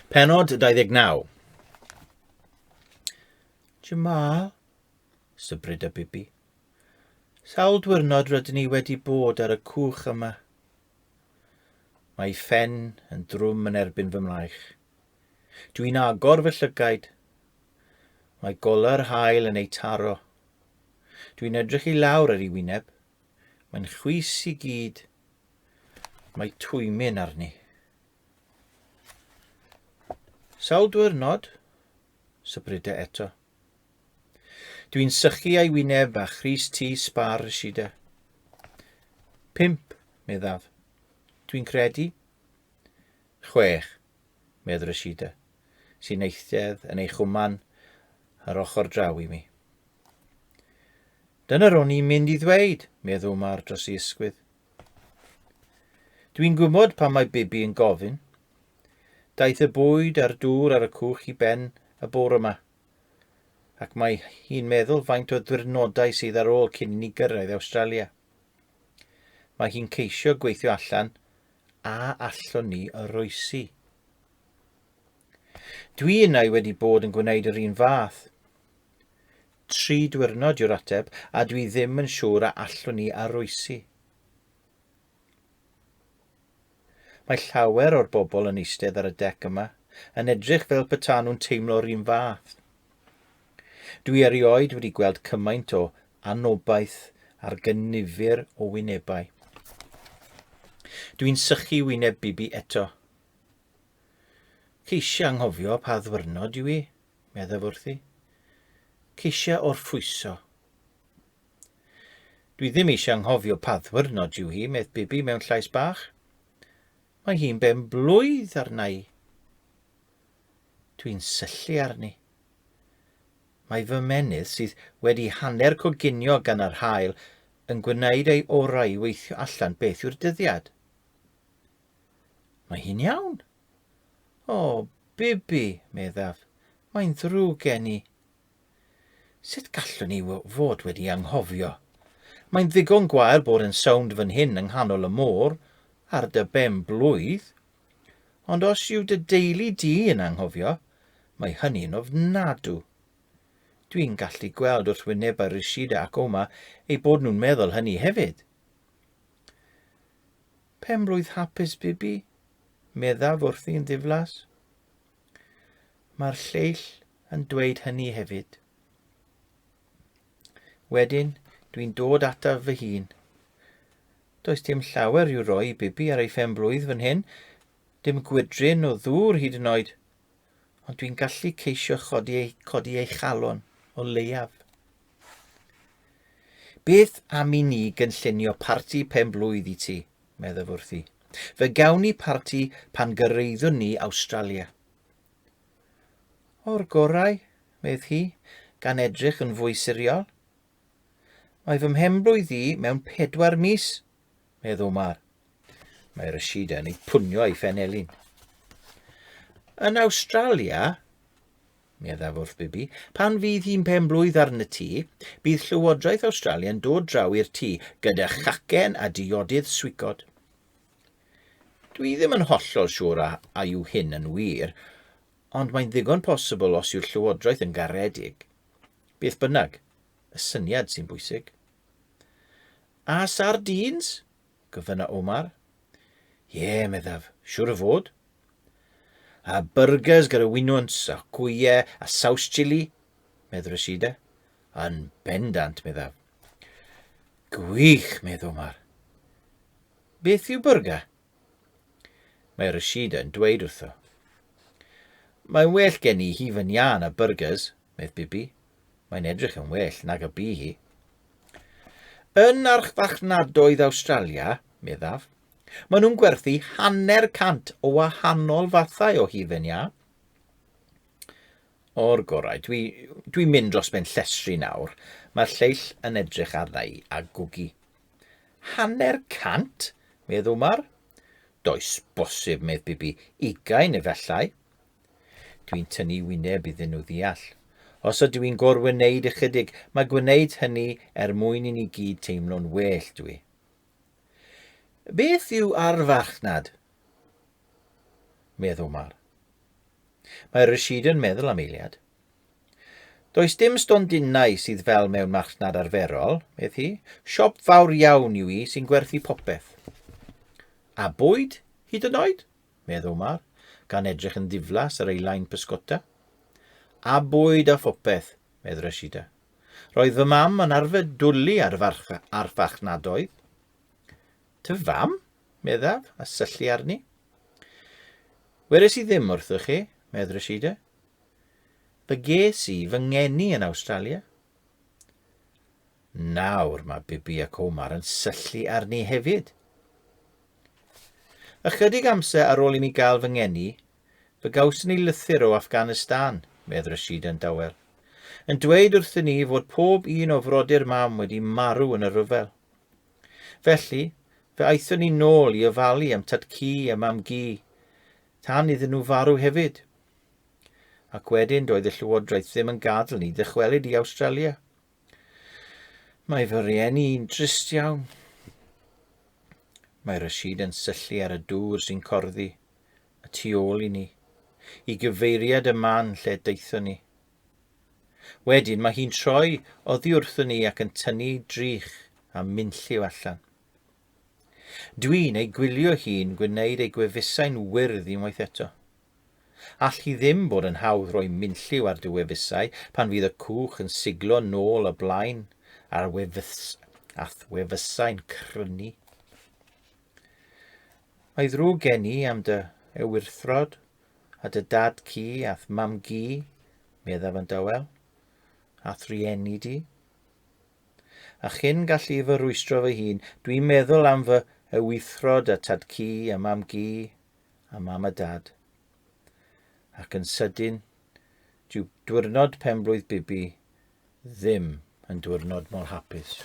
Pennod 29. Jamal, sybryd y Bibi. Sawl dwyrnod rydyn ni wedi bod ar y cwch yma. Mae phen yn drwm yn erbyn fy mlaich. Dwi'n agor fy llygaid. Mae golau yr haul yn ei taro. Dwi'n edrych i lawr ar ei wyneb. Mae'n chwys i gyd. Mae twymyn arni. Sawl dwyrnod? Sybryda eto. Dwi'n sychu ei wyneb a chrys T sbar Rashida. Pump, meddaf. Dwi'n credu. Chwech, medd Rashida, sy'n eistedd yn ei chwman ar ochr draw i mi. Dyna ro'n i'n mynd i ddweud, medd Omar dros ei ysgwydd. Dwi'n gwybod pam mae Bibi yn gofyn. Daeth y bwyd a'r dŵr ar y cwch i ben y bore yma, ac mae hi'n meddwl faint o ddiwrnodau sydd ar ôl cyn i ni gyrraedd Awstralia. Mae hi'n ceisio gweithio allan a allwn ni oroesi. Dwi innau wedi bod yn gwneud yr un fath. Tri dwyrnod yw'r ateb, a dwi ddim yn siŵr a allwn ni aroesi. Mae llawer o'r bobl yn eistedd ar y dec yma, yn edrych fel peta nhw'n teimlo'r un fath. Dwi erioed wedi gweld cymaint o anobaith ar gynnifyr o wynebau. Dwi'n sychu wyneb Bibi eto. Ceisia anghofio pa ddwyrnod yw i, meddaf wrthi. Ceisia orffwyso. Dwi ddim eisiau anghofio pa ddwyrnod yw hi, medd Bibi mewn llais bach. Mae hi'n ben blwydd arna i. Dwi'n syllu arni. Mae fy menydd sydd wedi hanner coginio gan yr haul yn gwneud ei orau i weithio allan beth yw'r dyddiad. Mae hi'n iawn. O, Bibi, meddaf, mae'n ddrwg gen i. Sut gallwn i fod wedi anghofio? Mae'n ddigon gwael bod yn sownd fan hyn yng nghanol y môr, ar dy ben blwydd. Ond os yw dy deulu di yn anghofio, mae hynny'n ofnadw. Dwi'n gallu gweld wrth wynebau Rishida ac Oma eu bod nhw'n meddwl hynny hefyd. Penblwydd hapus, Bibi, meddaf wrthi'n ddiflas. Mae'r lleill yn dweud hynny hefyd. Wedyn, dwi'n dod ataf fy hun. Does dim llawer i'w roi i Bibi ar ei phen-blwydd fan hyn, dim gwydryn o ddŵr hyd yn oed, ond dwi'n gallu ceisio chodi ei, codi ei chalon o leiaf. Beth am i ni gynllunio parti pen-blwydd i ti, meddaf wrthi. Fe gawn ni parti pan gyraeddwn ni Awstralia. O'r gorau, medd hi, gan edrych yn fwy siriol. Mae fy mhenblwydd i mewn pedwar mis, medd Omar. Mae Rashida yn ei pwnio ei phen elin. Yn Awstralia, Meddaf wrth Bibi, pan fydd hi'n pen-blwydd arn y tŷ, bydd Llywodraeth Awstralia yn dod draw i'r tŷ gyda chacen a diodydd swigod. Dwi ddim yn hollol siŵr a, a yw hyn yn wir, ond mae'n ddigon posibl os yw'r Llywodraeth yn garedig. Beth bynnag, y syniad sy'n bwysig. A sardines? Gofynna Omar. Ie, meddaf, siŵr o fod. A burgers gyda winwns a gwyau a saws chili, medd Rashida. Yn bendant, meddaf. Gwych, medd Omar. Beth yw burger? Mae Rashida yn dweud wrtho. Mae'n well gen i hufen iâ na burgers, medd Bibi. Mae'n edrych yn well nag y bu hi. Yn archfarchnadoedd Awstralia, meddaf, Maen nhw'n gwerthu 50% o wahanol fathau o hufen iâ. O'r gorau, dwi, dwi'n mynd dros ben llestri nawr. Mae'r lleill yn edrych arna i a gwgu. 50%? Medd Omar. Does bosib, medd Bibi, ugain efallai. Dwi'n tynnu wyneb iddyn nhw ddeall. Os ydw i'n gorwneud ychydig, mae gwneud hynny er mwyn i ni gyd teimlo'n well, dwi. Beth yw arfarchnad? Medd Omar. Mae Rashida yn meddwl am eiliad. Does dim stondinau sydd fel mewn marchnad arferol, medd hi. Siop fawr iawn yw hi sy'n gwerthu popeth. A bwyd, hyd yn oed? medd Omar, gan edrych yn ddiflas ar ei lain pysgota. A bwyd a phopeth, medd Rashida. Roedd fy mam yn arfer dwlu ar, farch ar farchnadoedd. Ty fam? meddaf, a syllu arni. Weres i ddim wrthoch chi, medd Rashida. Fe ges i fy ngeni yn Awstralia. Nawr mae Bibi ac Omar yn syllu arni hefyd. Ychydig amser ar ôl i mi gael fy ngeni, fe gawson ni lythyr o Afghanistan, medd Rashid yn dawel, yn dweud wrthyn ni fod pob un o frodyr mam wedi marw yn y rhyfel. Felly, fe aethon ni nôl i ofalu am tad-cu a mam-gu, tan iddyn nhw farw hefyd. Ac wedyn doedd y llywodraeth ddim yn gadael ni ddychwelyd i Awstralia. Mae fy rhieni i'n drist iawn. Mae Rashid yn syllu ar y dŵr sy'n corddi y tu ôl i ni, i gyfeiriad y man lle daethon ni. Wedyn mae hi'n troi oddi wrthon ni ac yn tynnu drych a minlliw allan. Dwi'n ei gwylio hi'n gwneud ei gwefusau'n wyrdd unwaith eto. All hi ddim bod yn hawdd rhoi minlliw ar dy wefusau pan fydd y cwch yn siglo nôl a blaen a'r wefus, a'th wefusau'n crynu. Mae ddrwg gen i am dy ewyrthrod a dy dad cu a'th mam-gu, meddaf yn dawel, a'th rieni di. A chyn gallu fy rwystro fy hun, dwi'n meddwl am fy ewythrod a tad-cu a mam-gu a mam a dad. Ac yn sydyn, dyw dwyrnod penblwydd Bibi ddim yn dwyrnod mor hapus.